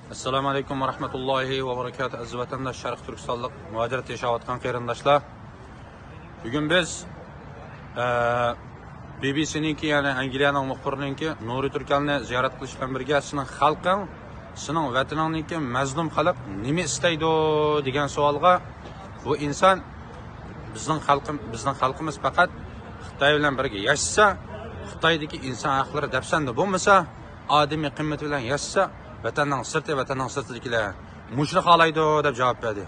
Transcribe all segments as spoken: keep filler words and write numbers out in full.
ئەسسالامۇ ئەلەيكۇم ۋە رەھمەتۇللاھى ۋە بەرىكاتۇھ. ئەزىز ۋەتەنداش، شەرقىي تۈركىستانلىق مۇھاجىرەتتە ياشاۋاتقان قېرىنداشلار، بۈگۈن بىز، ئە، بى بى سىنىڭكى، يەنى ئەنگلىيەنىڭ مۇخبىرىنىڭكى نۇرى تۈركەلنى زىيارەت قىلىش بىلەن بىرگە، سېنىڭ خەلقىڭ، سېنىڭ ۋەتىنىڭنىڭكى مەزلۇم خەلق نېمە ئىستەيدۇ دېگەن سوئالغا، بۇ ئىنسان، بىزنىڭ خەلقىم-، بىزنىڭ خەلقىمىز پەقەت خىتاي بىلەن بىرگە ياشىسا، خىتايدىكى ئىنسان ھەقلىرى دەپسەندە بولمىسا، ئادىمىي قىممىتى بىلەن ياشىسا، ۋەتەننىڭ سىرتى، ۋەتەننىڭ سىرتىدىكىلەر مۇشۇنى خالايدۇ، دەپ جاۋاب بەردى.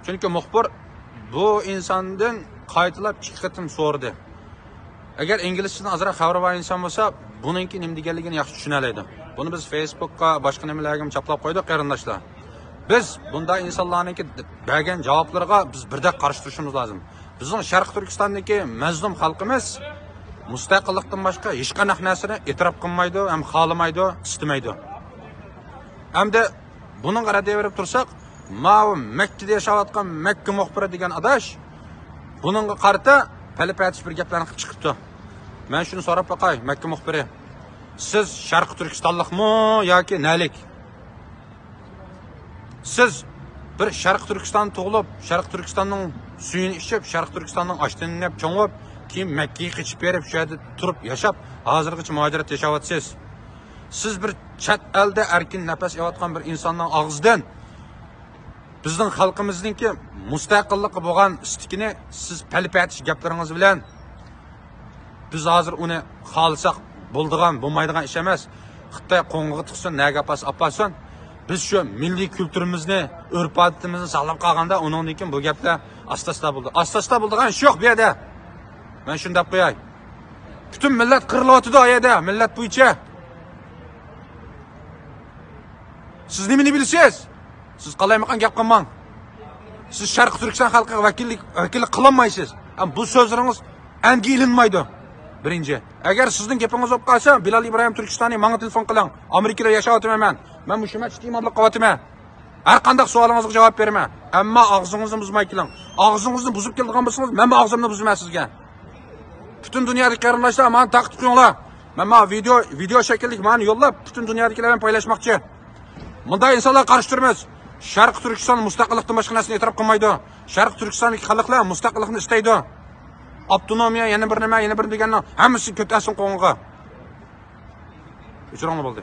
چۈنكى مۇخبىر بۇ ئىنساندىن قايتىلاپ ئىككى قېتىم سورىدى. ئەگەر ئىنگلىزچىدىن ئازراق خەۋىرى بار ئىنسان بولسا، بۇنىڭكى نېمە دېگەنلىكىنى ياخشى چۈشىنەلەيدۇ. بۇنى بىز فېيسبۇكقا، باشقا نېمىلەرگىمۇ چاپلاپ قويدۇق، قېرىنداشلار. بىز بۇنداق ئىنسانلارنىڭكى بەرگەن جاۋابلىرىغا بىز بىردەك قارشى تۇرۇشىمىز لازىم. بىزنىڭ شەرقىي تۈركىستاندىكى مەزلۇم خەلقىمىز مۇستەقىللىقتىن باشقا ھېچقانداق نەرسىنى ئېتىراپ قىلمايدۇ ھەم خالىمايدۇ، ئىستىمەيدۇ. ئەمدى بۇنىڭغا رەددىيە بېرىپ تۇرساق، ماۋۇ مەككىدە ياشاۋاتقان مەككە مۇخبىرى دېگەن ئاداش بۇنىڭغا قارىتا پەلە-پەتىش بىر گەپلەرنى قىلىپ چىقىپتۇ. مەن شۇنى سوراپ باقاي، مەككە مۇخبىرى، سىز شەرقىي تۈركىستانلىقمۇ ياكى نەلىك؟ سىز بىر شەرقىي تۈركىستاندا تۇغۇلۇپ، شەرقىي تۈركىستاننىڭ سۈيىنى ئىچىپ، شەرقىي تۈركىستاننىڭ ئاشتىنىنى يەپ چوڭىيىپ، كېيىن مەككىگە قېچىپ بېرىپ، شۇ يەردە تۇرۇپ ياشاپ، ھازىرغىچە مۇھاجىرەتتە ياشاۋاتىسىز. سىز بىر چەت ئەلدە ئەركىن نەپەس ئېلىۋاتقان بىر ئىنساننىڭ ئاغزىدىن بىزنىڭ خەلقىمىزنىڭكى مۇستەقىللىققا بولغان ئىستىكىنى سىز پەلە-پەتىش گەپلىرىڭىز بىلەن، بىز ھازىر ئۇنى خالىساق بولىدىغان، بولمايدىغان ئىش ئەمەس. خىتاي قوڭغۇغا تىقسۇن، نەگە ئاپارسا ئاپارسۇن. بىز شۇ مىللىي كۈلتۈرىمىزنى، ئۆرپ-ئادىتىمىزنى ساقلاپ قالغاندا، ئۇنىڭدىن كېيىن بۇ گەپلەر ئاستا-ئاستا بولىدۇ. ئاستا-ئاستا بولىدىغان ئىش يوق بۇ يەردە. مەن شۇنى دەپ قوياي. پۈتۈن مىللەت قىرىلىۋاتىدۇ ئۇ يەردە، مىللەت بويىچە. سىز نېمىنى بىلىسىز؟ سىز قالايمىقان گەپ قىلماڭ. سىز شەرقىي تۈركىستان خەلقىگە ۋەكىللىك، ۋەكىللىك قىلالمايسىز. ھەم بۇ سۆزلىرىڭىز ئەنگە ئېلىنمايدۇ. بىرىنچى، ئەگەر سىزنىڭ گېپىڭىز بولۇپ قالسا، بىلال ئىبراھىم تۈركىستانى ماڭا تېلېفون قىلىڭ. ئامېرىكىدا ياشاۋاتىمەن مەن. مەن مۇشۇ مەسچىتتە ئىماملىق قىلىۋاتىمەن. ھەر قانداق سوئالىڭىزغا جاۋاب بېرىمەن. ئەمما ئاغزىڭىزنى بۇزماي كېلىڭ. ئاغزىڭىزنى بۇزۇپ كېلىدىغان بولسىڭىز، مەنمۇ ئاغزىمنى بۇزىمەن سىزگە. پۈتۈن دۇنيادىكى قېرىنداشلار، مانا تارقىتىپ قويۇڭلار. مەن مانا ۋىدېئو، ۋىدېئو شەكىللىك مانا يوللاپ، پۈتۈن دۇنيادىكىلەر بىلەن پايلاشماقچى. مۇنداق ئىنسانلارغا قارشى تۇرىمىز. شەرقىي تۈركىستان مۇستەقىللىقتىن باشقا نەرسىنى ئېتىراپ قىلمايدۇ. شەرقىي تۈركىستاندىكى خەلقلەر مۇستەقىللىقنى ئىستەيدۇ. ئاپتونومىيە، يەنە بىر نېمە، يەنە بىر دېگەننىڭ ھەممىسى كۆتەرسۇن قوڭىغا. ئۆچۈرۈڭلار، بولدى.